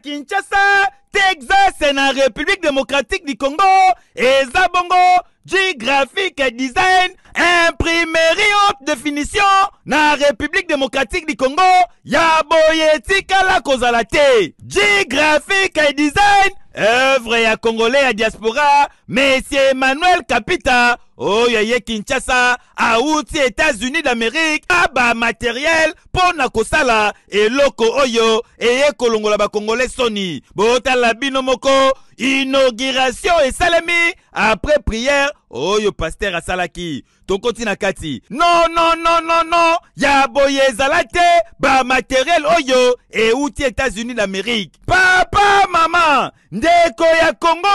Kinshasa, Texas na République démocratique du Congo, eza bongo G Graphic Design, imprimerie haute définition na République démocratique du Congo, ya boye etikala kozala te. G Graphic Design, œuvre ya Congolais ya diaspora, Monsieur Emmanuel Kapita, oyo aye Kinshasa, awuti États-Unis d'Amérique, aba matériel mpo na kosala eloko oyo eye kolongola bakongole soni. Botala bino moko, inauguration esalemi après prière oyo pasteur asalaki. Tokoti na kati. Non, non, non, non, non, ya boye ezala te, ba matériel oyo euti États-Unis d'Amérique. Papa, mama, ndeko ya Congo,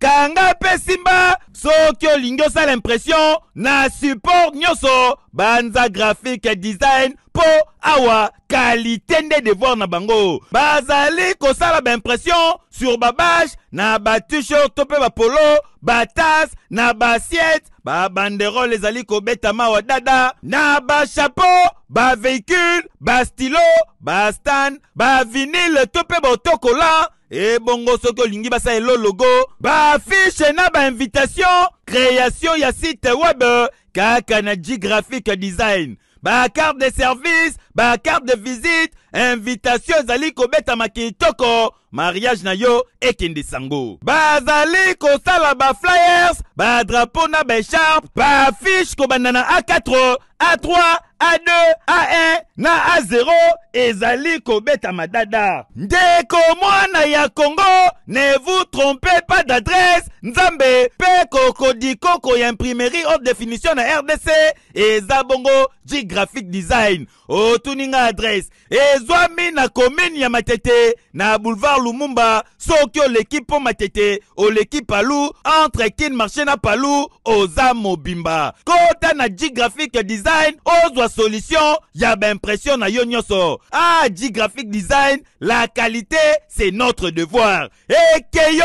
kanga pe simba, soki olingi osala impression na support nyonso, banza graphique design po awa qualité nde devoir na bango. Bazali kosala ba impression sur ba bâche na ba t-shirt to pe ba polo, ba tasse na ba assiette, ba banderole ezali kobetama wa dada na ba chapeau, ba véhicule, ba stylo, ba stand, ba vinyle to pe ba autocollant. Ebongo soki olingi basala logo, ba affiche na ba invitation, création ya site web kaka na G Graphic Design, ba carte de service, ba carte de visite, invitation ezali kobetama kitoko, mariage na yo ekende sango. Bazali kosala ba flyers, ba drapeau na ba écharpe, ba affiche kobanda na A4, A3, A2, A1 na A0 ezali kobetama dada. Ndeko mwana ya Congo, ne vous trompez pas d'adresse. Nzambe pe kokodikoko ya imprimerie haute définition na RDC eza bongo G Graphic Design. Otuni nga adresse ezwami na commune ya Matete na boulevard Lumumba. Soki oleki po Matete, oleki Palu, entre Kin Marché na Palu, oza mobimba. Kota na G Graphic Design, ozwa solution ya ba impression na yo nyonso. Ah, G Graphic Design, la qualité c'est notre devoir. Ekeyo!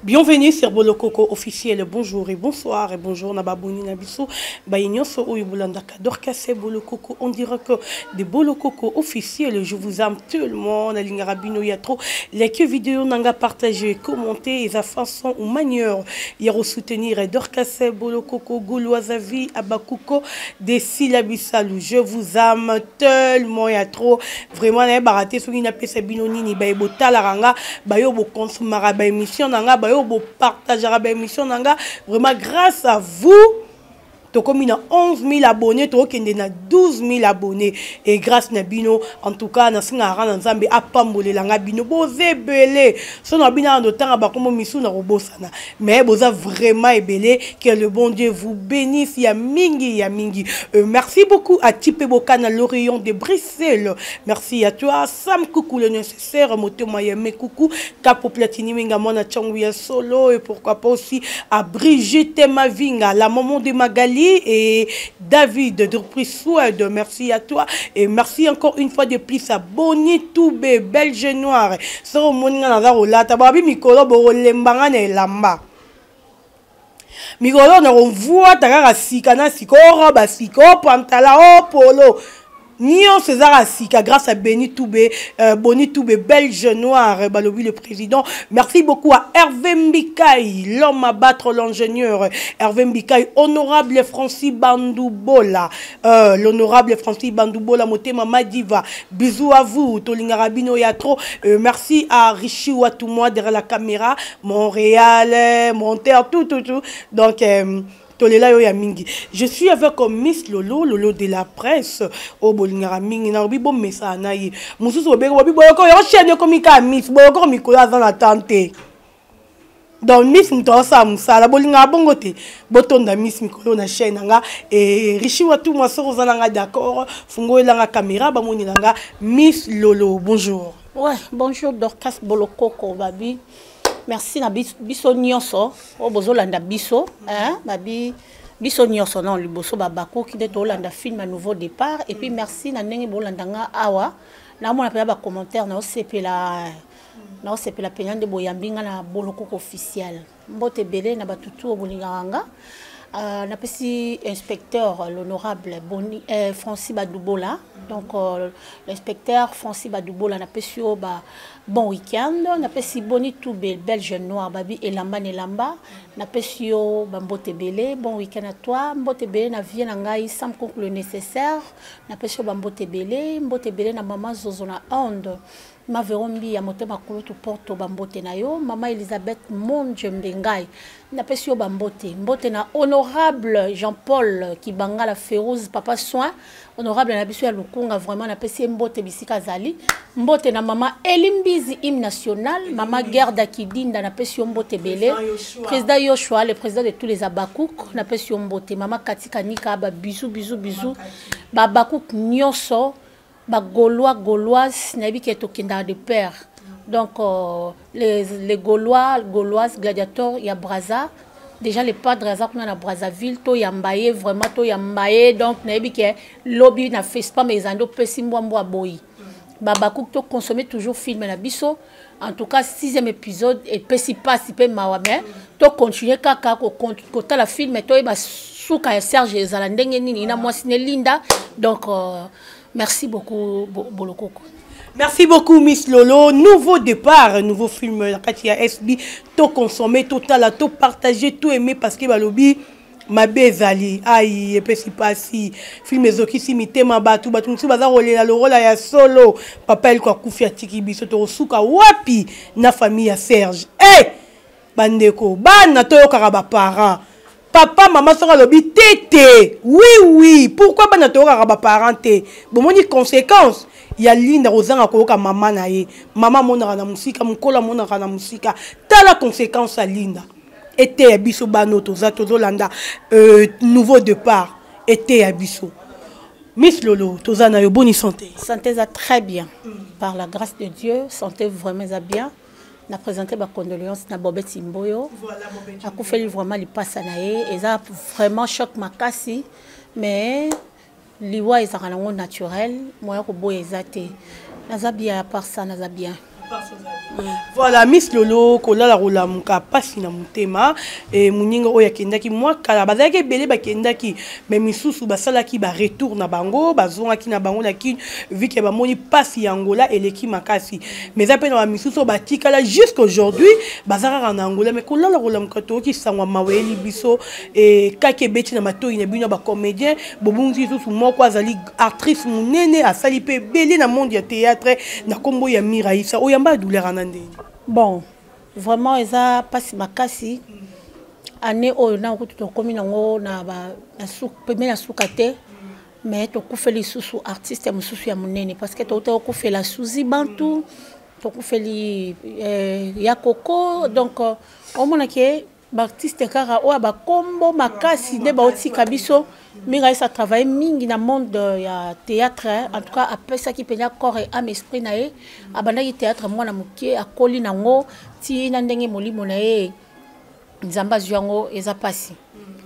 Bienvenue sur Bolokoko officiel. Bonjour et bonsoir et bonjour na baboni na biso. Baye nyonso oyo bolandaka Dorcas Bolokoko on dirait que de Bolokoko officiel. Je vous aime tellement, nalingaka bino ya trop. Like vidéo nanga partager, commenter eza façon ou manière ya soutenir Dorcas Bolokoko Gouloisavi Abakuko de Sila Bisalu. Je vous aime tellement ya trop. Vraiment nayebaka te soki napesa bino nini, baye botalaka nga, baye bokonsomaka ba émission na nga, baye bopartageaka ba émission na nga. Vraiment grâce à vous tokomi na 11 000 abonnés, tokende na 12 000 abonnés et grâce na bino en tout cas nasengaka na Nzambe apambolela nga bino, boza ebele. So na bino ando tanga bakombo misu na kobosana, mais boza vraiment ebele. Que le bon Dieu vous bénisse ya mingi ya mingi. Merci beaucoup à Tipe Bokana, l'Orient de Bruxelles. Merci à toi Sam Coucou, le nécessaire motema ya me coucou Capo Platini Winga mwana changu ya solo, et pourquoi pas aussi à Brigitte Mavinga, la maman de Magali et David depuis Suède. Merci à toi et merci encore une fois de plus à Bonnie Toubé, Belge Noire. So moninga naza kolata babi mikolo bokolembanga na elamba mikolo na komvuata kaka sika na sika, oroba sika, opantala, opolo nyonso ezaka sika grâce à Beni Toubé, Boni Toubé, Belge Noir, balobi le président. Merci beaucoup à Hervé Mbikai, l'homme à battre, l'ingénieur Hervé Mbikai, honorable Francis Bandoubola, l'honorable Francis Bandoubola, Motema Madiva, bisous à vous, Tolinga Rabino Yatro. Merci à Richie Watoumoua derrière la caméra, Montréal, Monterre, tout, tout, tout. Donc, tolela yo ya mingi. Je suis avec Miss Lolo, Lolo de la presse, o bolingaka mingi na obi bomesa na ye. Mususu obeko bobi boyoko yo chaîne komi ka Miss, boyoko mikolo aza na tante. Donc Miss muto asala musala bolingaka bongo te. Botonda Miss mikolo na chaîne nga et Richie Watumwa soko oza nanga d'accord, fungo elanga caméra bamoni nanga Miss Lolo. Bonjour. Ouais, bonjour Dorcas Bolokoko babi. Merci na biso nyonso oyo bozolanda biso, hein, babi biso nyonso non liboso babakoki nde tolanda film à nouveau départ. Et puis merci na ndenge bolanda nga awa, namona mpenza ba commentaire na osepela, na osepela mpenza nde boyambi nga na Bolokoko officiel. Mbote ebele na batutu oyo bolingaka nga. Napesi inspecteur l'honorable Boni, Francis Badubola. Donc l'inspecteur Francis Badubola napesi yo ba bon week-end. Napesi Boni Toube belge noir babi elamba na elamba. Napesi yo ba mbote ebele, bon week-end à toi. Mbote ebele na vie na ngai sans compte le nécessaire. Napesi yo ba mbote ebele, mbote ebele na maman Zozo na Onde. Ma Vero Mbiya motema kulutu Porto ba mbote na yo. Mama Elisabeth Monje Mbengai napesi yo ba mbote. Mbote na honorable Jean-Paul Kibangala Ferouz papa soin, honorable na biso ya Lukunga, vraiment napesi ye mbote bisika azali. Mbote na mama Eli Mbizi hymne national, mama Gerda Kidinda napesi yo mbote ebele. Président Yoshua, le président de tous les Abakouk, napesi yo mbote. Mama Katika Nika ba bisous bisous bisous. Ba Abakouk nyonso, ba Gaulois Gauloises, nayebi ke tokendaka de pair. Donc les Gaulois Gauloises gladiateurs ya Brazza, déjà le padre aza kuna na Brazzaville, to yamba ye vraiment, to yamba ye. Donc nayebi ke lobi na Fespa mais ezando pesi mbwa mbwa boyi. Ba Bakouk to consommer toujours film na biso. En tout cas 6e épisode et pesi pasi pe mawa, mais to continuer kaka ko kotala film to yeba suka ya Serge ezala ndenge nini na mwasi ne Linda. Donc merci beaucoup Bolokoko. Merci beaucoup Miss Lolo. Nouveau départ, nouveau film la kati ya SB, tout consommer, tout tala, tout partager, tout aimer parce que balobi mabe ezali ai epesi pasi film ezokisi mitema bato, bato mosusu baza kolela lokola ya solo. Papa Eliko akufi atiki biso, tokosuka wapi na famille ya Serge? Hey! Bandeko, bana toyokaka ba parents. Papa, mama soki alobi tete, oui oui, pourquoi bana toyokaka ba parents te? Bomoni conséquence ya Linda kozanga koyoka mama na ye. Mama amonaka na mosika, mokolo amonaka na mosika. Tala conséquence ya Linda. Ete ya biso bano toza tozolanda nouveau départ. Ete ya biso. Miss Lolo, toza na yo bonne santé. Santé za très bien. Par la grâce de Dieu, santé vraiment za bien. Na présenter ba condoléances na Bobette Mboyo. Voilà, Bobette. Akufeli vraiment lipasa na ye, eza vraiment choc makasi, mais liwa ezaka nango naturel, moya ko boya eza te. Naza bien à part ça, naza bien. Voilà Miss Lolo, kolala kolamuka pasi na motema e muninga oyo akendaki mwa kala, bazalaki ebele bakendaki, mais misusu basalaki ba retour na bango, bazongaki na bango na Kin, vu que bamoni pasi ya Angola eleki makasi. Mais eza pe na ba misusu oyo batikala jusqu'aujourd'hui, baza kaka na Angola, mais kolala kolamuka toyoki sangwa mawa eyeli biso e kaki ebeti na matoyi na bino ba comédien, bobungisi lisusu moko azali actrice monene, asali pe ebele na monde ya théâtre na kombo ya Miraisa. Oyamba douleur ana ndenge? Bon, vraiment eza pasi makasi. Année oyo na kutu tokomi nango na ba, na su, pembeni ya suka te, mais tokufeli lisusu artiste mosusu ya monene, parce que touta kokufela Suzy Bantu, tokufeli ya Coco. Donc omona ke ba artiste kaka oyo ba kombo makasi nde baotika biso. Miraisa a travaillé mingi na monde ya théâtre, hein. En tout cas apesaki mpenza corps et âme esprit na ye. Abandaki théâtre mwana moke, akoli nango ti na ndenge molimo na ye Nzambe azwi yango, eza pasi.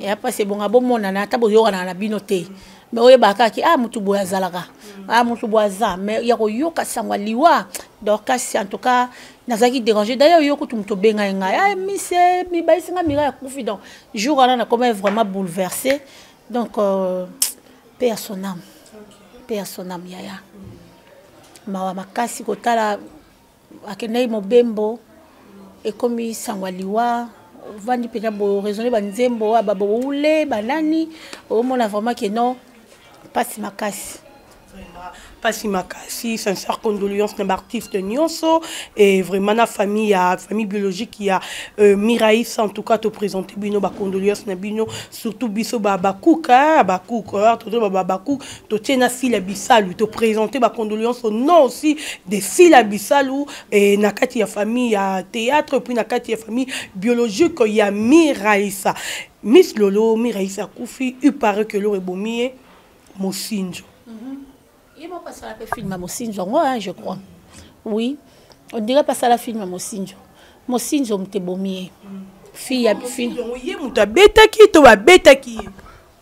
Eya pasi ebonga bomonana ata boyokanaka na bino te. Mais oyebaka kaka ki, ah, mutu boye azalaka. Ah, mutu boye aza. Mais ya koyoka sango ya liwa, Dorcas, en tout cas, nazalaki dérangé. D'ailleurs, yo kutu mutu obenga ye ngai. Ah, mise, mibayisi nga Mira ya kufi. Donc, jour wana nakomaki vraiment bouleversé. Donc, paix à son âme. Paix à son âme, yaya. Mawa makasi kotala akendaki mobembo, ekomi sango ya liwa. Ovandi mpenza boye, oraisonner ba nzembo, ba boule, ba nani, omona vraiment que non, pasi makasi. Pasi makasi, sincère condoléances na artiste nyonso et vraiment na famille ya famille biologique ya Miraisa. En tout cas to présenter bino ba condoléances na bino, surtout biso ba bakuka, ba kuka, to ba ba baku, to tiena Sila Bisalu, to présenter ba condoléances au nom aussi de Sila Bisalu et na kati ya famille ya théâtre puis na kati ya famille biologique ya Miraisa. Miss Lolo, Miraisa kufi, il paraît que l'or ebomie Mosinjo. Il m'a passé la film à Mosinjo, hein, je crois. Oui, on dirait passer la film à Mosinjo. Mosinjo mtebomie. Fille ya fille. Ye mutu abetaki to babetaki ye?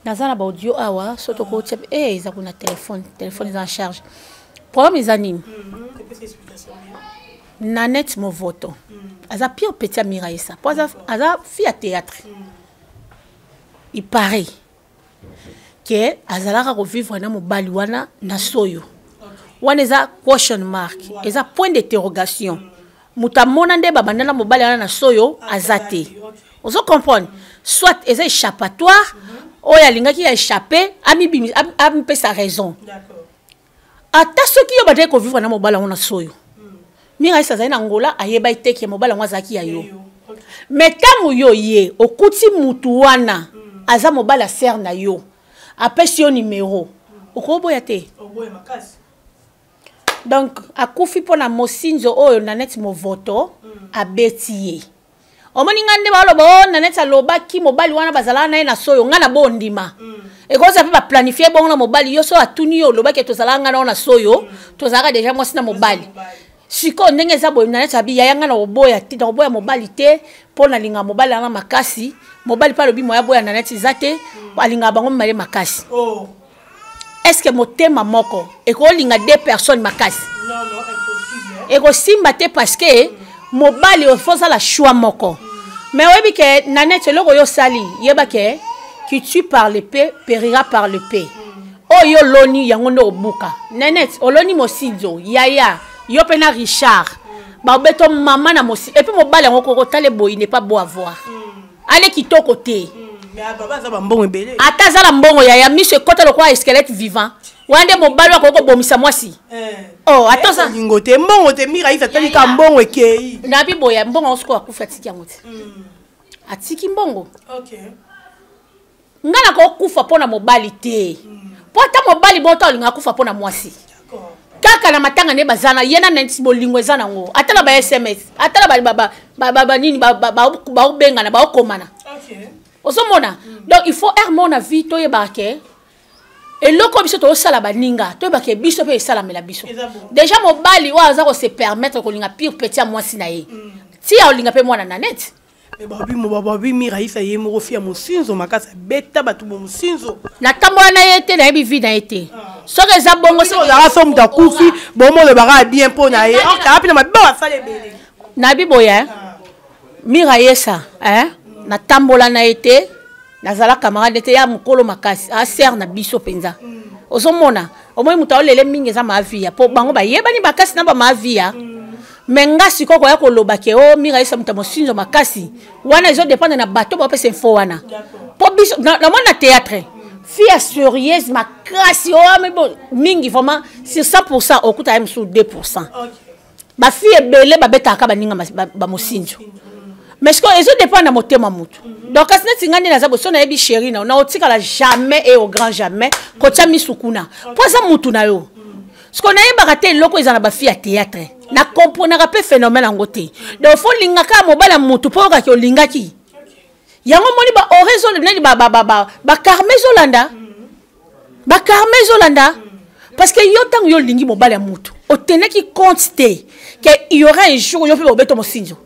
Naza na ba audio awa, soto ko tia, eh, eza kuna téléphone, téléphone eza en charge. Problème eza nini? Nanette Movoto. Aza pire petit ya Miraisa. Po aza fille ya théâtre. Il paraît que azalaka kovivre na mobali wana na soyo. Wana eza question mark, eza point d'interrogation. Moto amona nde babanda na mobali wana na soyo aza te. Ozo comprendre? Soit eza échappatoire, oyo alingaki ya échapper, amipesa raison. Ata soki yo bandaki kovivre na mobali yango na soyo. Miraisa azali na Angola, ayebaki te ke mobali yango azalaki ya yo. Mais ntango yo ye okuti mutu wana aza mobali ya sœur na yo, apesi yo numéro, okoboya te. Donc akufi mpona mosinzo oyo Nanette Movoto abeti ye. Omoni nga nde baloba o Nanette alobaki mobali wana bazalaka na ye na soyo, nga na bondima. Ekoza mpe baplanifie bongo na mobali yo so atuni yo olobaki tozalaka nga na yo na soyo, tozalaka déjà mwasi na mobali. Sikoyo ndenge eza boye Nanette abi yaya nga na koboya te, na koboya mobali te mpo nalinga mobali wana makasi. Mobali mpe alobi moya boya Nanette eza te, alingaka bango mibale makasi. Est-ce que motema moko ekolinga deux personnes makasi? Non, non, impossible. Ekosimba te parce que mobali il faut la choix moko. Mais oyebi ke Nanette eloko yo sali, yeba ke qui tue par l'épée périra par l'épée. Oyo loni yango nde obuka. Nanette oloni mosinzo, yaya, yo pe na Richard. Ba beto mama na mosi et puis mobali yango koko tale boyi n'est pas beau à voir. Ale kitoko te. Mais baba aza ba mbongo ebele. Ata aza na mbongo yaya, miso ekota lokola squelette vivant. Wana nde mobali oyo akoki kobomisa mwasi. Oh, ata oza Lingo te, mbongo te, Miraisa atali ka mbongo ekei. Nabi boya, mbongo yango sikoyo akufi atiki yango te. Atiki mbongo. Nga nakokufa mpo na mobali te. Mpo ata mobali bongo ta olinga akufa mpo na mwasi. Kaka na matanga nde baza na ye na neti bolingo eza nango. Ata na ba SMS, ata na ba nini, ba obengana, ba okomana. Ozomona? Donc il faut air mon avis toyebaka ke eloko biso tozosala baninga, toyebaka ke biso mpe esalamela biso. Déjà mobali oyo aza ko se permettre kolinga pire petit ya mwasi na ye. Ti ya olinga mpe mwana na net. Mais babi mo babi Miraisa ye moko fia mosinzo makasi abeta bato bo mosinzo. Natambola na ye te, nayebi vie na ye te. Soki eza bongo, soki ozalaka so moto akufi, bomo olobaka bien mpo na ye. Or, kaka mpe na mabe basala ebele. Nayebi boye, hein? Miraisa, hein? Natambola na ye te, nazala camarade te ya mokolo makasi, a sœur na biso mpenza. Ozomona, omoni moto aolele mingi eza mavia, po bango bayebani makasi na ba mavia. Mais nga sikoyo koya koloba ke o Miraisa moto ya mosinzo makasi, wana ezo dépendre na bato bapesa info wana. Po biso, na mona théâtre, fille ya sérieuse makasi, oh, mais bon, mingi vraiment sur 100% okuta ye mosusu 2%. Ba fille ebele babetaka baninga ba mosinzo. Mais sikoyo ezo dépendre na motema motu. Donc kasi neti nga nde naza boye, so nayebi chéri na yo, na otikala jamais et au grand jamais kotia misu kuna. Po aza mutu na yo. Sikoyo nayebaka te eloko eza na ba fille ya théâtre. Na comprenaka pe phénomène yango te. Donc faut linga kaka mobali ya mutu po oyokaki olingaki. Yango moni ba ore ezo, nani ba, ba, ba, ba, ba karma ezolanda. Ba karma ezolanda. Parce que yo tango yo lingi mobali ya mutu, otenaki compte te que il y aura un jour yo pe bobeto mosinzo.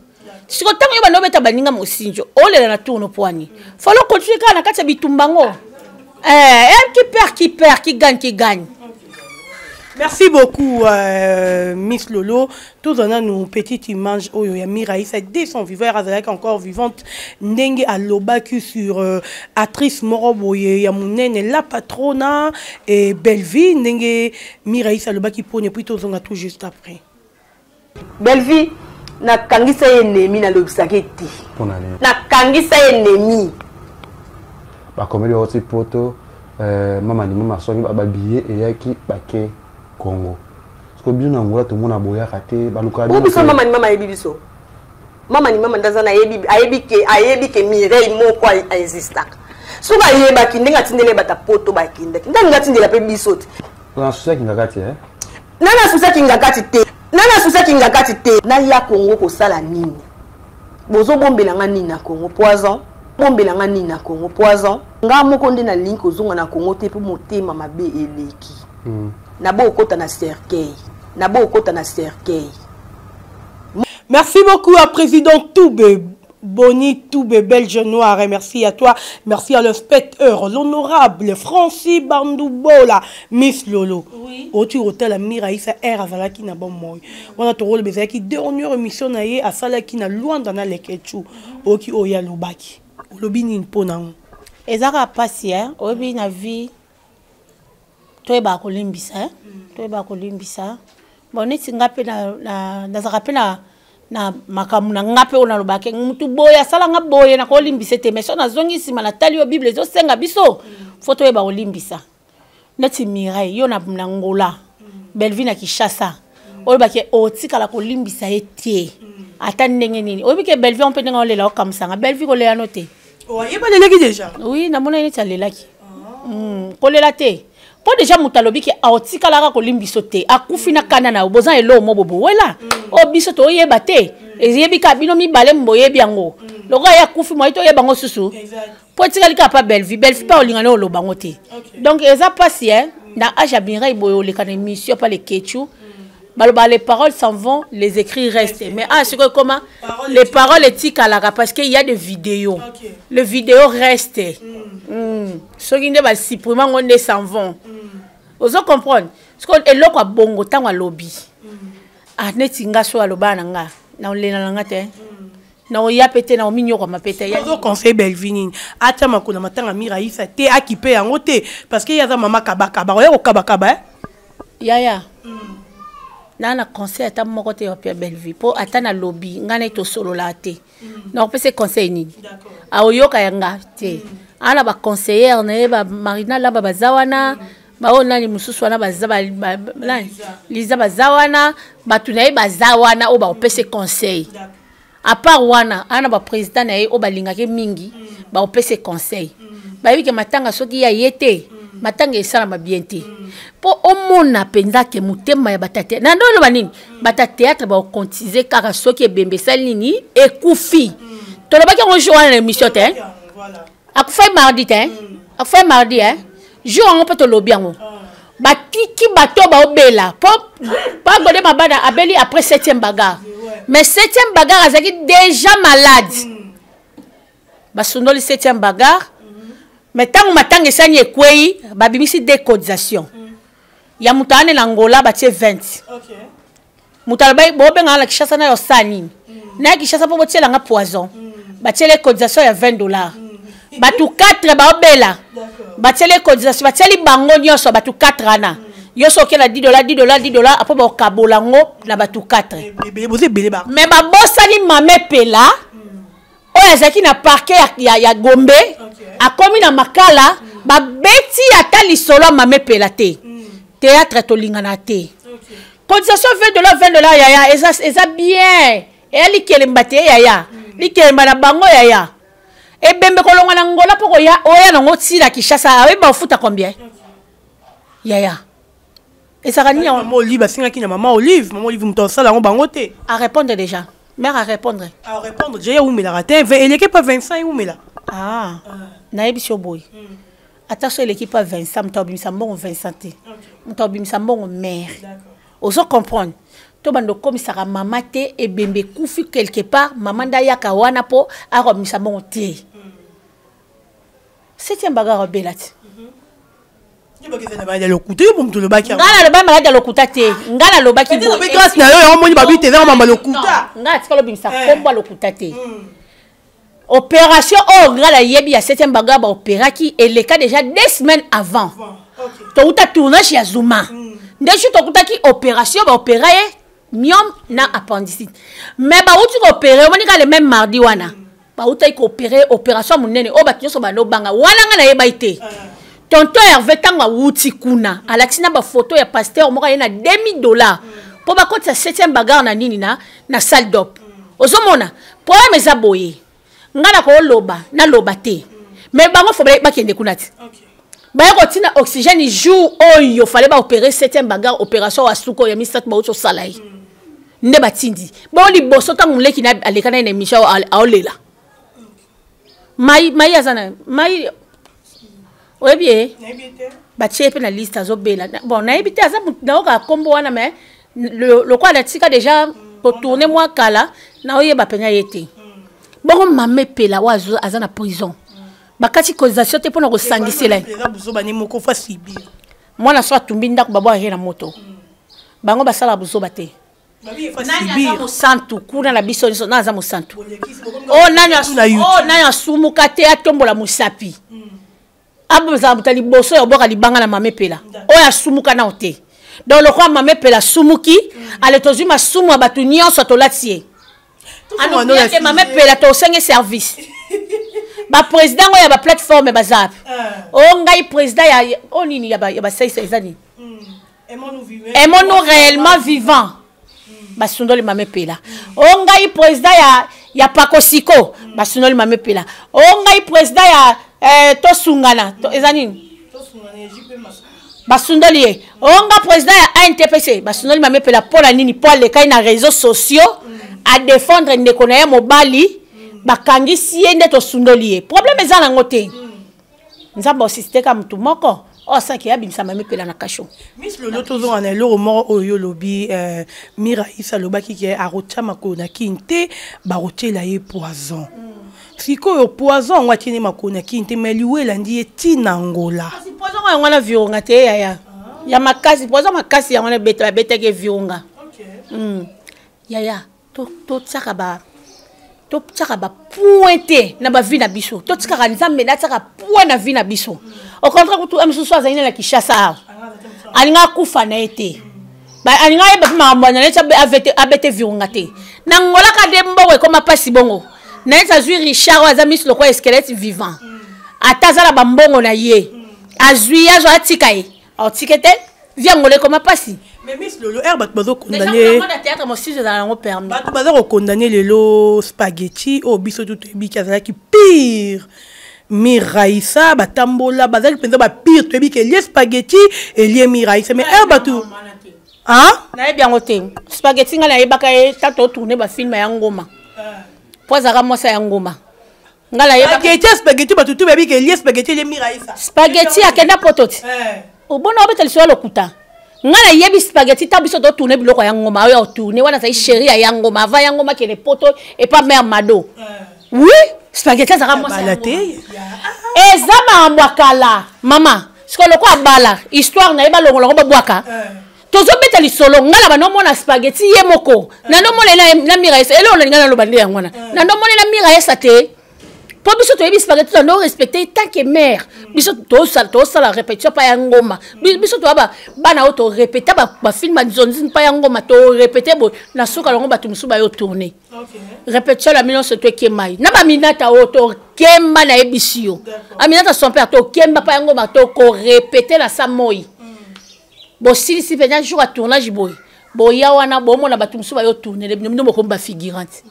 Siko tango yo bando beta baninga mosinzo, olela na tourno poani. Faut lo continuer kaka na kati ya bitumba ngo. Qui perd, qui perd, qui gagne, qui gagne. Merci beaucoup, Miss Lolo. Tous on a nos petites images. Oh, ya Miraisa, dès son vivant, elle est encore vivante. Ndenge alobaki sur actrice moko boye, ya munene, la patrona et Bellevie. Ndenge Miraisa alobaki pone, puis tous on a tout juste après. Bellevie, na kangisa ye ennemi na lobisaki te. Pona nini? Na kangisa ye ennemi. Ba comédie oti poto, mama ni mama songi ba billet eyaki bake Congo. Parce que bino na Angola tout le monde a boyaka te, ba luka bino. Biso mama ni mama yebi biso. Mama ni mama ndaza na yebi, ayebi ke, ayebi ke Mireille moko a existaka. Soki ayebaki ndenge atindele bata poto bakendaki. Ndenge atindela pe biso te. Na susa kingakati, hein? Nana susa kingakati te. Nana susa kingakati te. Na ya Congo kosala nini? Bozo bombela nga nini na Congo? Poison. Bombela nga nini na Congo? Poison. Nga moko nde na lingi kozonga na Congo te po motema mabe eleki. Na bo okota na cercueil. Na bo okota na cercueil. Merci beaucoup à président Toubé. Boni Toubé, Belge Noir, et merci à toi, merci à l'inspecteur, l'honorable Francis Bandoubola, Miss Lolo. Oui. Au tu hôtel à Miraisa Air Azalaki na bon moi. On a tourné le Bezaki, dernière émission na ye à Salaki na Luanda na Lekechu. Oki oya lobaki. Olobi ni pona. Eza kaka mpasi eh? Oyebi na vie toyebaka kolimbisa eh? Toyebaka kolimbisa. Bon, neti nga mpe nazalaka mpe na makambo na nga mpe oyo nalobaka mutu boye asala nga boye, nakolimbisa te. Mais so nazongi nsima, natali yo, Bible ezosenga biso faut toyeba kolimbisa. Neti Mireille, yo na Ngola, Bellevue na Kinshasa, oyebaki otikala kolimbisa ye te ata ndenge nini. Oyebi ke Bellevue mpe ndenge olela, okamusanga Bellevue kolela no te. Oyeba alelaki déjà? Oui, namona neti alelaki. Kolela te, mpo déjà moto alobi ke aotikalaka kolimbiso te, akufi na kanda na yo. Boza eloko mo bobo wela oyo biso toyeba te, eyebi kaka bino mibale, boyebi yango. Lokola ye akufi, moyi toyeba yango susu mpo etikali kaka pa Bellevue. Bellevue mpe olinga nde oloba yango te. Donc eza mpasi e na age ya Mireille boye, oleka na émission pa Lekechu, baloba les paroles s'en vont, les écrits restent. Mais ah, sikoyo ekoma les paroles etikalaka parce que il y a des vidéos. Le vidéo reste. Soki nde basupprime yango nde s'en vont. Ozo comprendre? Sikoyo eloko ya bongo, ntango alobi, ah, neti nga so alobaa na nga, na olela na nga te, na oya pe te, na ominyokwama pe te. Ozo conseil Bellevue nini? Atia makolo na matanga Miraisa te, akipe yango te, parce que ye aza mama kabakaba, oya kokabakaba, eh? Yaya, naa na conseil ata moko te ya Bellevue, mpo ata nalobi ngai nai tosolola te. Nakopesa conseil nini? Aoyoka ya nga te. Aa na baconseillère na ye, bamarina laba baza wana, baoyo nani mosusu wana baza, nani, Liza, baza wana, bato na ye baza wana oyo bakopesa conseil. À part wana, aa na baprésident na ye oyo balingaki mingi, bakopesa conseil. Bayebi ke matanga soki ya ye te, matanga esalama bien te, mpo omona mpenza ke motema ya bato ya na ndo oloba nini, bato ya théâtre bakokontize kaka soki ebembe esali nini, ekufi. Tolobaki yango jour wana na émission te. Akufai mardi te, akufai mardi, eh? Jour yango mpe tolobi yango. Batiki bato baobela mpo pagode mabada abeli après septième bagarre, mais septième bagarre azalaki déjà malade. Basundoli septième bagarre, mais ntango matanga esani ekwei, babimisi deux cotisation ya moto ane na Ngola, batie 20. Moto alobaki bobengaka na Kinshasa na yo osala nini na Kinshasa mpo botielanga poison. Batiele cotisation ya 20 $. Bato 4 baobela, batieli cotisation, batieli bango nyonso, bato 4 wana yo so okela 10 $, 10 $, 10 $, apo bakokabola yango na bato 4. Boza ebele ba. Mais babosani mame Pela oyo azalaki na parquet ya Gombe, akomi na Makala. Babeti ata lisolo ya mame Pela te. Théâtre tolingana te. Cotisation 20 $, 20 $, yaya, eza bien. Eya likelemba te, yaya, likelemba na bango, yaya. Ebembe kolongwa na Ngola mpo koya oya nango ntina Kinshasa, oyeba ofuta combien, yaya? Ezalaka nini? Mama Olive asengaki na mama Olive, mama Olive moto asala yango bango te. A répondre déjà, mère a répondre. A répondre déjà, ewumelaka te, eleki pa Vincent, ewumela. Ah, nayebi so boye, ata so eleki pa Vincent, moto abimisa mbongo Vincent te, moto abimisa mbongo mare. Ozo comprendre? To bando okomisaka mama te. Ebembe ekufi quelque part, mama nde ayaka wana mpo akobimisa mbongo te. Septième bagarre abela te. Ya lokuta, yo moto olobaki. Ngai nalobaki maladi ya lokuta te. Ngai nalobaki grâce na yo, yango moni babi te, ezaka mama lokuta. Ngai atikala obimisa nkombo ya lokuta te. Opération oyo ngai nayebi ya septième bagarre, baopéraki eleka déjà 2 semaines avant touta tournage ya Zuma. Nde jour tokutaki opération, baopéra ye myome na appendicite, mais bauti koopérer, omoni kaka le même mardi wana bautaki koopérer, opération monene oyo bato nyonso bandobanga wana. Ngai nayebai te. Tonton Herve, ntango awuti kuna, alakisi na bafoto ya pasteur moko aye na 2000 $ mpo bakotisa septième bagarre na nini na salle d'op. Ozomona problème eza boye, ngai nakoloba naloba te, mais bango faut bakende kuna ti baye kotina oxygène. Jour oyo fallait baopérer septième bagarre, opération ya suka oyo ya misato bauti osala ye, nde batindi bongo liboso. Ntango moleki aleka na ye na émission, aolela mai mai, aza na mai, oyebi ye, batie ye mpe na liste, azobela. Bon, nayebi te, aza nayoka nkombo wana, mais lokola natika déjà kotourner mwa kala, naoyeba mpenza ye te. Bongo mama Epela oyo aza na prison, bakati cotisation te mpona kosangisela ye. Mwana so atumbi ndako, babwakaki na moto. Bango basala buzoba te. Nani aza mosantu kuna na biso nyonso? Nani aza mosantu? Oyo nani oyo nani asumuka te atombola mosapi? Abozala moto ya liboso ya obwaka libanga na mama Epela oyo asumuka nao te. Donc lokola mama Epela asumuki, ale tozwi masumu ya bato nyonso, tolati ye. Anokuyake mama Epela, tosenge service. Baprésident oyo ya baplateforme baza wapi? O ngai président ya o nini ya basaisa eza nini? Aimons-nous réellement vivant. Basundoli mama Epela. O ngai président ya Pakosiko, basundoli mama Epela. O ngai président ya Tosungana to, eza nini? Basundoli ye. O nga président ya ANTPC, basundoli mama Epela. Mpo na nini? Mpo alekai na réseaux sociaux adéfendre ndeko na ye mobali, bakangisi ye, nde tosundoli ye. Problème eza nango te. Nzambe osiste ka motu moko oyo asalaki abimisa mama Epela na kasho. Miss Lolo, tozonga na eloko moko oyo olobi. Miraisa alobaki ke akotia makolo na Kini te, bakotiela ye poison. Sikoyo poison yango atieni makolo na Kini te, mais liwa elandi ye ntina Ngola. Kasi poison yango wana Virunga te, yaya ya makasi, poison makasi yango wana babetaki ye Virunga. Yaya, totiaka bapoint te na bavie na biso. Totikaka Nzambe nde atiaka point na vie na biso. Au contraire kutu, mosusu azali na Kinshasa awa, alinga akufa na ye te, alinga ayeba mpe makambo na neti abete Virunga te. Na Ngolaka nde mbongo ekoma mpasi bongo na neti azwi Richard oyo aza miso lokola squelette vivant. Ata aza na bambongo na ye, azwi ye, azwa, atika ye, aotike te. Vie Angola ekoma mpasi. Mais Miss Lolo, ere bato bazokondane théâtre mosusu ezala yango permis. Bato baza kokondane lelo Spaghetti oyo biso tu toyebiki azalaki pire Miraisa, batambola, bazalaki mpenza bapire. Toyebi ke elie Spaghetti, elie Miraisa, mais ere bato Nayebi yango te. Spaghetti, ngai nayebaka ye ta totourne bafilme ya ngoma, po azalaka mwasi ya ngoma. Ngai nayeba Spaghetti, Spaghetti, bato tu bayebi ke elie Spaghetti, elie Miraisa. Spaghetti akenda poto ti obona obeta lisolo ya lokuta. Ngai nayebi Spaghetti ta biso totourne biloko ya ngoma oyo otourne wana, azali chéri ya ya ngoma avant ya ngoma akende poto epa mare Mado. Oui, Spaghetti azalaka mwasi ya te. Eza makambo ya kala, mama. Sikoyo lokola abala, histoire na ye balongola yango, babwaka. Tozobeta lisolo, ngai na bandomona Spaghetti ye moko, nandomona ye na Miraesa. Eloko nalinga naloba nde yango wana, nandomona ye na Miraesa te, mpo biso toyebi Spaghetti, tando respecte tant que mère. Biso tosala répétition pa ya ngoma. Biso toya bana oyo torépéta bafilme banzonzi mpa ya ngoma, torépéte boye na suka yango bato mosusu bayo tourne répétition na bino nyonso. Tokemai na baminata oyo tokemba, nayebisi yo, Aminata son père, tokemba pa ya ngoma, tokorépéte na sa moi. Bosilisi mpenza jour ya tournage boye, boya wana bomona bato mosusu bayo tournele bino, bino bokomi bafigurante.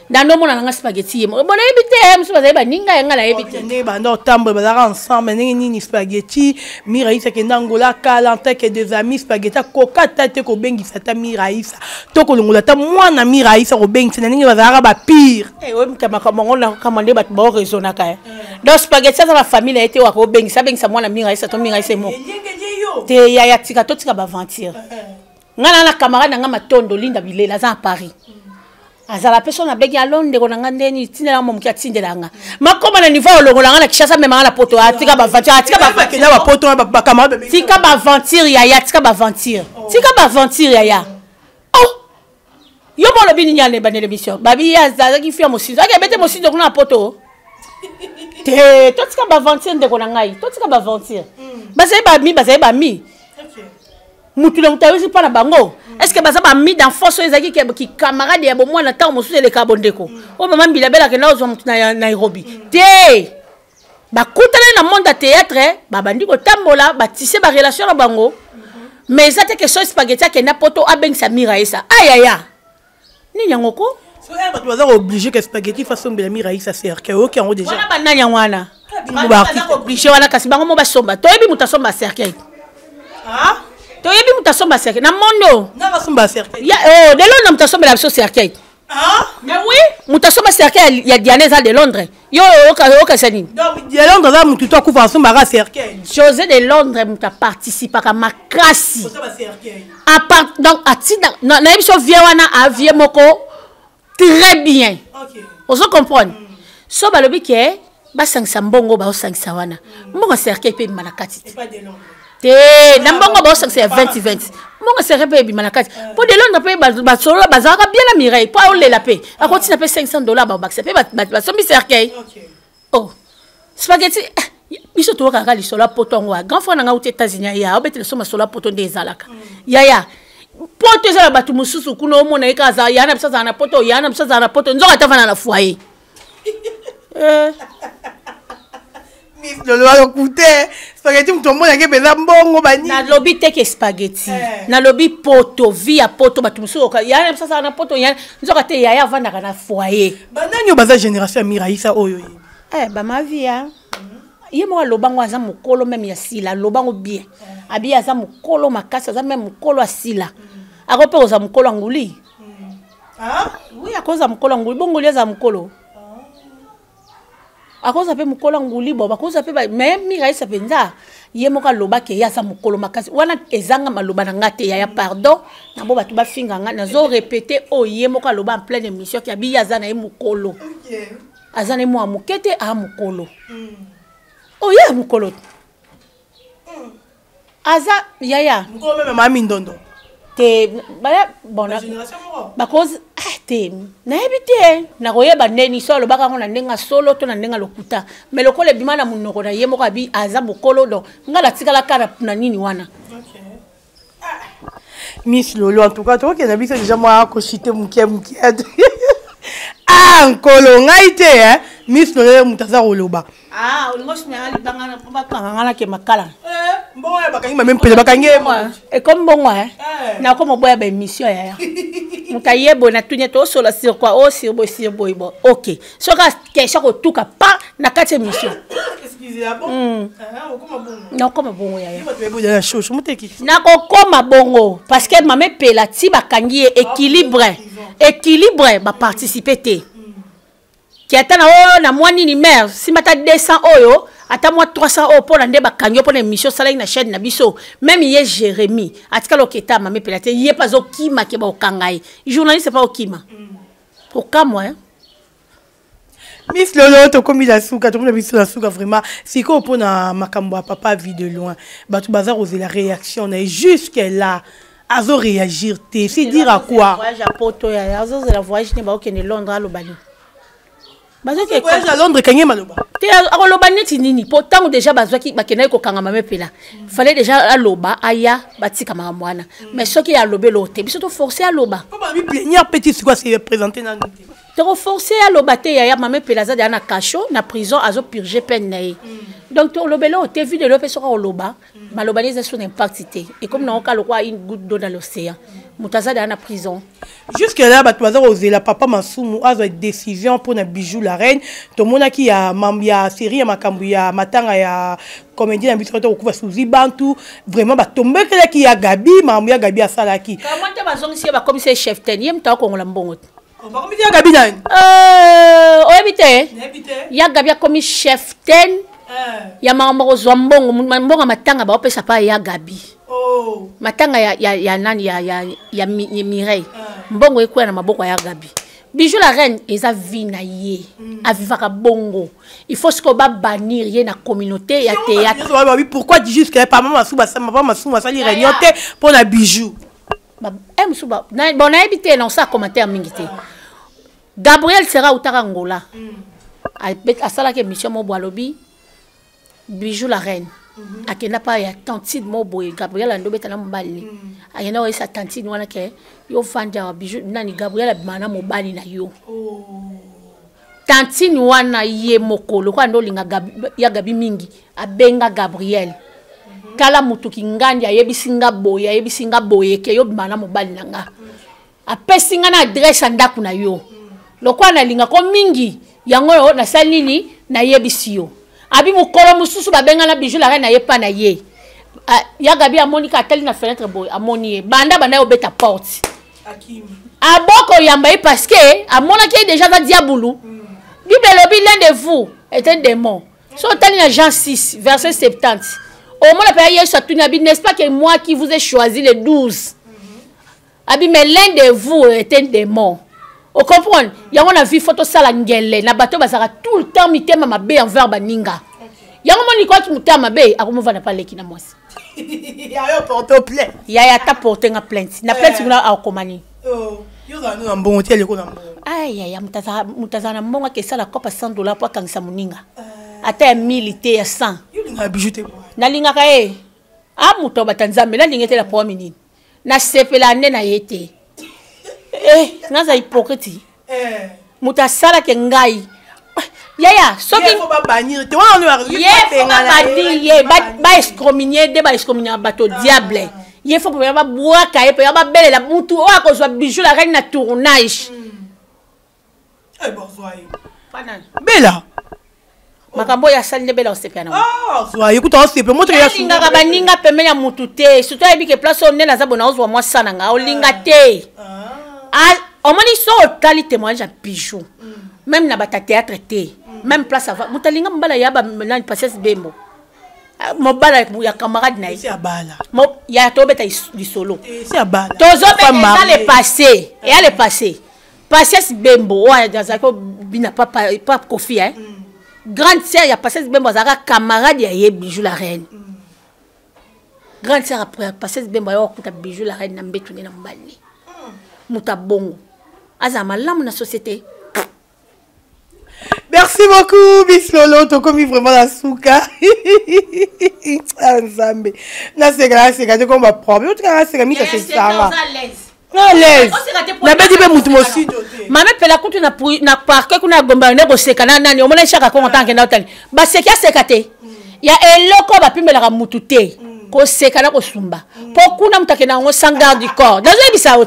Nando omona nanga Spaghetti ye moko, bo nayebi te mosusu bazali baninga ya nga, nayebi te. Ndenge banda otambola, bazalaka ensemble ndenge nini? Spaghetti, Miraisa akenda Angola kala en tant que des amis. Spaghetti akoka ata te kobengisa ata Miraisa to kolongola ata mwana Miraisa kobengisa na ndenge bazalaka bapire. Oyebika makambo yango nakama nde bato baoraisonnaka ye. Donc Spaghetti aza na famille na ye te waka obengisa, abengisa mwana Miraisa to Miraisa moko te. Yaya, tika, totika baventure. Ngai na camarade na ngai Matondo Linda Bilela, aza na Paris, azala mpe so nabengi alo ndeko na nga ndeni tindela nga momoki, atindela nga makoma na niveau olongola nga na Kinshasa, mema nga na poto. Atika baventure, atika tika baventure, yaya, tika baventure, tika baventure, yaya. Oh, yo mo olobi nini? Yana ebandela émission, babi ye azalaki fi ya mosinzo, ake ebete mosinzo kuna na poto te. Totika baventure, ndeko na ngai, totika baventure. Bazali bami, bazali bami, mutu na mutu ayusi mpa na bango. Est ce que baza bami d'enfance oyo ezalaki kikamarade ya bomwana? Ntango mosusu elekaka bondeko oyo mama Mbila Bela akenda kozwa mutu na Nairobi te. Bakutani na monde ya théâtre, babandi kotambola, batisse barelation na bango, mais eza te ke so Spaghetti akenda poto abengisa Miraesa. Ayaya, nini yango ko? Bato baza kooblige ke Spaghetti fasombela Miraisa cercueil, oyoki yango déjà? Wana banani yango wana baza kooblige wana? Kasi bango mo basomba. Toyebi moto asomba cercueil, toyebi moto asomba cercueil na mondo. Asomba cercueil? Oh, de Londres, moto asombela biso cercueil. Mais oui, moto asomba cercueil ya Diana eza de Londres. Yo oyokasa nini? De Londres aza motu to akufa asombaka cercueil? José de Londres, moto aparticipaka makasi. Donc atinda, nayebi so vie wana avie moko très bien. Ozo comprendre? So balobi ke basangisa mbongo, baosangisa wana mbongo cercueil mpe ebima na kati te. Te, na mbongo baosangisa ya 20 20, mbongo sere mpe ebima na kati. Mpo de Londres mpe basolola, bazalaka bien na Mireille, mpo aolela mpe akotina mpe 500 $, babakisa mpe basombi cercueil. Oh, spaghetti eh, biso toyokaka lisolo ya poto yango. Grand frère na ngai uti États-Unis, aya obetela so masolo ya poto nde ezalaka. Yaya, poto eza na bato mosusu kuna, omona ye kaka ya na biso azala na poto, ya na biso azala na poto, nzoka ata vanda na foyer. Eh. Miss Lolo alokute spaghetti, moto omonaki mpenza mbongo bani. Nalobi te ke spaghetti eh. Nalobi poto, vie ya poto, bato mosusu ya na biso azala na poto, ya nzoka te yaya avandaka na foyer. Banani oyo baza génération ya Miraisa oyo ye? Eh, bamavia ye moko alobango aza mokolo meme ya Sila, alobango bien eh. Abi aza mokolo makasi, aza meme mokolo ya Sila. Ako mpe kozala mokolo ya nguli. Ah? Oui, akozala mokolo ya nguli, bongoli aza mokolo, akoza mpe mokolo ya nguli bo bakoza mpe. Mais Miraisa mpenza ye moko alobaki ye aza mokolo makasi wana, ezanga maloba na nga te yaya, pardon na bo bato bafinga nga, nazo répéter oyo ye moko aloba en pleine émission ki abi ye aza na ye mokolo, aza na ye mwa moke te, aa mokolo. Oyo ya mokolo aza yaya. Mokolo meme mama Mindondo. Te, baya bon bakoz ah, te, nayebi te, nakoyeba ndeni so alobaka yango na ndenge ya solo to na ndenge ya lokuta, mais lokola ebima na monoko na ye moko, abi aza mokolo, donc ngai natikala kaka na nini wana. Miss Lolo, en tout cas tokokende biso déjà mwa koshite moke moke. Ah, nkolo ngai te eh? Miss Lolo, moto aza koloba. Ah, olingo osumela libanga bakanga nga nake makala. Mbongo ya bakangi mame mpele bakangi ye. Ekomi mbongo e nakoma oboya baémission yaya, moto aye boye natuni ete osola sur quoi, o sur boye, sur boye, bo ok, soki question kotuka pa na kati ya émission, nakokoma bongo yaya, nakokoma bongo parce que mama epela ti bakangi ye équilibre, équilibre baparticipe te ki ata na oyo na mwa nini mare simba ata 200 oyo, ata mwa 300 oyo mpona nde bakangi yo mpona émission osalaki na chaîne na biso. Même ye Jérémie atikala oketa mama epela te, ye mpe azokima ke baokanga ye, journaliste mpe okima okamwa, eh? Miss Lolo, tokomi na suka, tokomi na biso na suka vraiment. Sikoyo mpona makambo ya papa Vie de Loin, bato baza kozela réaction na ye, jusque là azo réagir te, c'est dire à quoi? Voyage ya poto ya azozela, voyage ne baokende Londres, aloba nini? Voyage à Londres ekangi maloba. Te, akoloba neti nini? Mpo ntango déjà bazwaki, bakendaki kokanga mame mpela, fallait déjà aloba, aya batika makambo wana. Mais soki alobi eloko te, biso toforce aloba? Babi plénière petit, sikoyo ase présente nanu te. Tokoforce aloba te yaya, mame mpela aza deya na cachot na prison, azopurge peine na ye, donc tolobela oyo te. Videlo mpe soki akoloba, maloba ne eza so na impact te, ekomi nango ka lokwa une goutte d'eau dans l'océan, moto aza deya na prison. Jusque là bato baza kozela papa Masumu azwa décision mpona Bijou la Reine. Tomonaki ya, ya série ya makambo ya matanga ya comédien na biso to kokufa Suzi Bantu, vraiment batombekelaki ya Gabi, makambo ya Gabi asalaki. Kamwa te, bazongisi ye, bakomisi ye chef ten, ye moto akongola mbongo te. Bakomisi ya Gabi nani? Oyebi te, ya Gabi akomi chef ten ya makambo kozwa mbongo, mbongo ya matanga baopesa pa ya Gabi. Oh. Matanga ya nani, ya Mireille, mbongo ekwea na maboko ya Gabi. Bijou la Reine eza vie na ye, avivaka bongo, il faut sikoyo babannir ye na communauté ya théâtre. Babi pourquoi jusque papa Masumu, papa Masumu asali réunion te mpo na Bijou? Mosusu bon, nayebi te, na osala commentaire mingi te. Gabriel Sera autaka Ngola, asalaki émission mo boye, alobi Bijou la Reine akenda pa ya tantine mo boye, Gabriel ando obeta na mobali ne, akenda koyesa tantine wana ke yo vandi awa, Bijou nani, Gabriel abima na mobali na yo. Tantine wana ye moko lokola nde olinga ya Gabi mingi, abenga Gabriel: "Tala motu kingandi ayebisi nga boye, ayebisi nga boye ke yo bima na mobali na nga, apesi nga na adresse ya ndako na yo. Lokola nalingako mingi yango oyo nasali nini, nayebisi yo." Abi mokolo mosusu babenga na Bijou la Reine, aye pa na ye. Ya Gabi amoni ka atali na fenêtre boye, amoni ye banda banda ye obeta porte, aboko yamba ye parce que amonaki ye déjà aza diabulu. Bible elobi l'un de vous est un démon. So otali na Jean 6 verset 70, omona mpenza Yesu atuni, abi: "N'est-ce pas que moi qui vous ai choisi les 12?" Abi: "Mais l'un de vous est un démon." Ocomprendre yango na vie, faut tosala ngele na bato bazalaka tout le temps mitema mabe envers baninga. Yango moni kwaki motema mabe akomovanda pa leki na mwasi. Yayo porte plainte. Yaya ata porte nga plainte. Na plainte kuna akoma nini? Oh, yo ozala na mbongo ti aleko na mbongo. Ay yaya, moto azala na mbongo akesala kopa 100 $ mpo akangisa moninga. Ata ya 1000 te, ya 100. Yo olingaka Bijou te? Nalingaka ye. A moto abata Nzambe, nalingi te na problème nini? Nasepela nde na ye te. Eh, naza hypocrite. Moto asalaki ngai. Yaya, soki ye babannir te wana ye faut babannir ye, baexcommunier nde baexcommunier bato diable. Ye faut mpenza babwaka ye, mpenza babelela mutu oyo akozwa Bijou la reine na tournage. Bela makambo oyo asali nde Bela osepela nango. Zwa ye kuta osepe moto. Alingaka baninga pembeni ya mutu te, surtout ayebi ke place oyo nde naza bona ozwa mwa sa na nga olinga te. Omoni, so otali témoignage ya Bijou, même na bata théâtre te, même place ava moto alinga mobala ya nani, Patience Bembo, mobala ya camarade na ye ya tobeta lisolo, tozobeta eza le passé, eya le passé. Patience Bembo oyo azalaki obina pa Kofi, eh? Grande sœur ya Patience Bembo azalaka camarade ya ye Bijou la reine. Grande sœur ya Patience Bembo ayo akuta Bijou la reine na mbetu nde na mobali ne. Moto abongo azala malamu na société. Merci beaucoup, Miss Lolo. Tokomi vraiment la souka. Nzambe. Naseka, naseka, te comme ba problème. Otika naseka mika c'est ça. À l'aise. Nabeti pe mutu mosindo te. Mama pela kutu na parquet kuna gomba nde koseka na nani omona shaka kongo tanke na otali. Baseki aseka te. Ya eloko bapimelaka mutu te. Koseka na kosumba. Po kuna mutu akenda yango sans garde du corps. Nazoyebisa yo.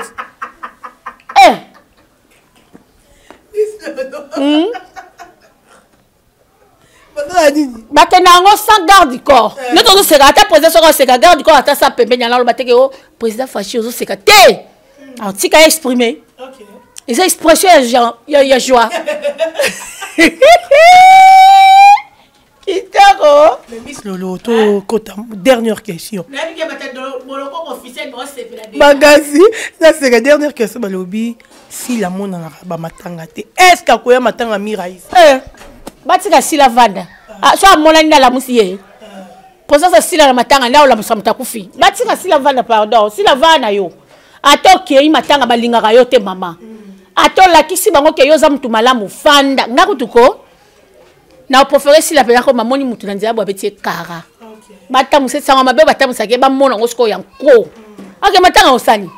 Eh. Bakenda yango sans garde du corps. Nde tozoseka ata président soki oseka garde du corps ata sa pembeni yana aloba teke o président Fashi ozoseka te, atika ye exprimer, eza expression ya joie. Kitoko. Mais Miss Lolo, tokota dernière question makasi, naseka. Dernière question, balobi Sila amonanaka bamatanga te, est ce que akoya matanga Miraisa? Batika Sila vanda. So amonani nde alamusi ye mposa Sila na matanga nde aolamusa moto akufi. Batika Sila vanda, pardon. Sila vanda na yo, ata okei matanga balingaka yo te mama, ata olakisi bango ke yo oza motu malamu, fanda. Nga kutu ko na préféré Sila mpenza ko mamoni mutu na nzela bo abeti ye kara, batambusa sango mabe, batambusaki ye, bamona yango sikoyo ya nko ake matanga osali.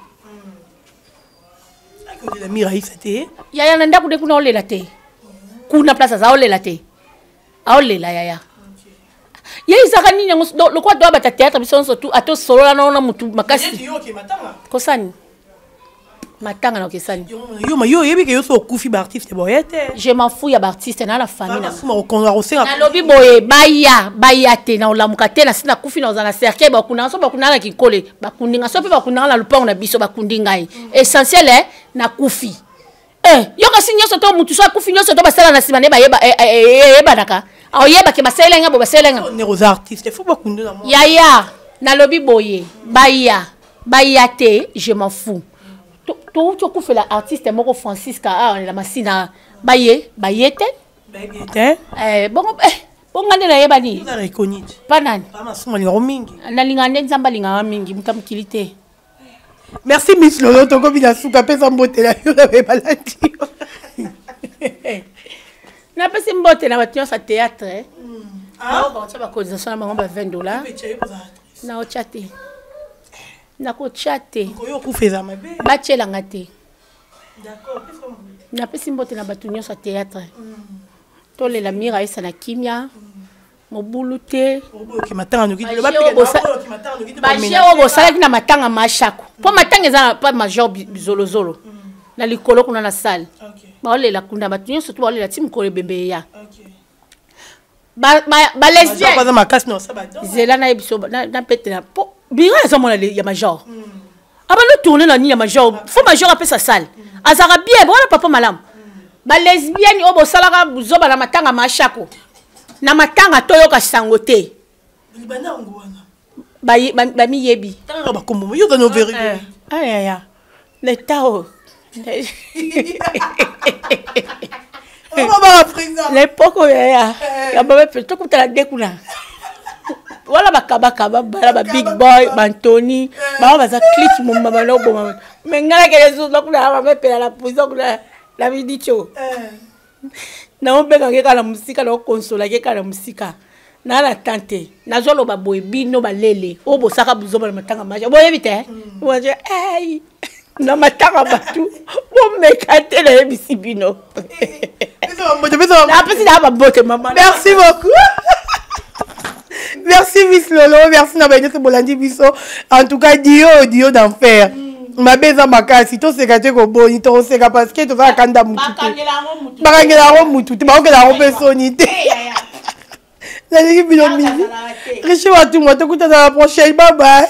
Akolela Miraisa te? Yaya, na ndako nde kuna olela te, kuna place aza olela te, aolela yaya ye ezaka nini yango lokola toya bata théâtre biso nyonso tu ata osolola nao na motu makasi kosani matanga na okesani. Yo yo oyebi ke yo so okufi baartiste boye te. Je m'en fous ya baartiste na famille. Kosenga. Nalobi boye, baya baya te, na olamuka te, nasi nakufi, na ozala na cercueil, bakundanga so bakundanga na kinkole, bakundinga so mpe bakundanga na lupango na biso, bakundi ngai, essentiel eh, nakufi. Eh, yo kasi nyonso to mutu so akufi, nyonso to basala na nsima nde bayebanaka, aoyebake basalela nga bo basalela nga. Ne oza artiste, faut bakunde na yaya. Nalobi boye, baya baya te, je m'en fous. Touti okufela artiste moko Francisca awa na Masina, baye baye te. Bayebi te. Bongo bonga nde nayebani. Oza reconnu. Mpa nani? Masumu alingako mingi. Nalingaka nde Nzambe alingaka mingi, moto ya mokili te. Merci Miss Lolo, tokomi na suka, pesa mbote na yo na balandi. Napesi mbote na bato nyonso ya théâtre baotya bacotisation na bango ba 20 $. Naotya te, nakotya te. Okufa eza mabe. Batielanga te. Napesi mbote na bato nyonso ya théâtre. Tolela Mira esa na kimia, mobulu te. Baje oyo bosalaki na matanga mashako, mpo matanga eza pa major bizolozolo na likolo kuna na salle, baolela kuna bato nyonso to baolela ti mokolo ebembe eya. Balesbienne zela nayebi so napetela mpo bira ezomona ya major abandi tourne na nini ya major, fo major apesa salle, azalaka bien wana papa malamu. Balesbienne oyo bosalaka zoba na matanga mashako, na matanga toyoka sango te, bamiyebi. Ayaya, leta oyo l'époque oyo yaya ya babe tokutana de kuna. Wana bakabakaba bala ba big boy, bantoni, bango baza clique momba bana oboma bato. Mais ngai nakende susu kuna na mama epela na prison kuna na midicho. Naobengaka ye kaka na mosika, naokonsolaka ye kaka na mosika. Naa na temps te, nazoloba boye bino balele oyo bosaka buzoba na matanga maja boyebi te. Ei, na matanga bato bomeka te, nayebisi bino. Napesi na babote mama. Merci beaucoup. Merci Miss Lolo, merci na baye nyonso bolandi biso. En tout cas, dio dio d'enfer. Mabe eza makasi, toseka te koboni, tokoseka parce que toza kanda mutu te. Bakangela yango mutu te, bakokela yango mpe soni te. Nalingi bino mingi. Richi Watumwa, tokutana la prochaine. Bye bye.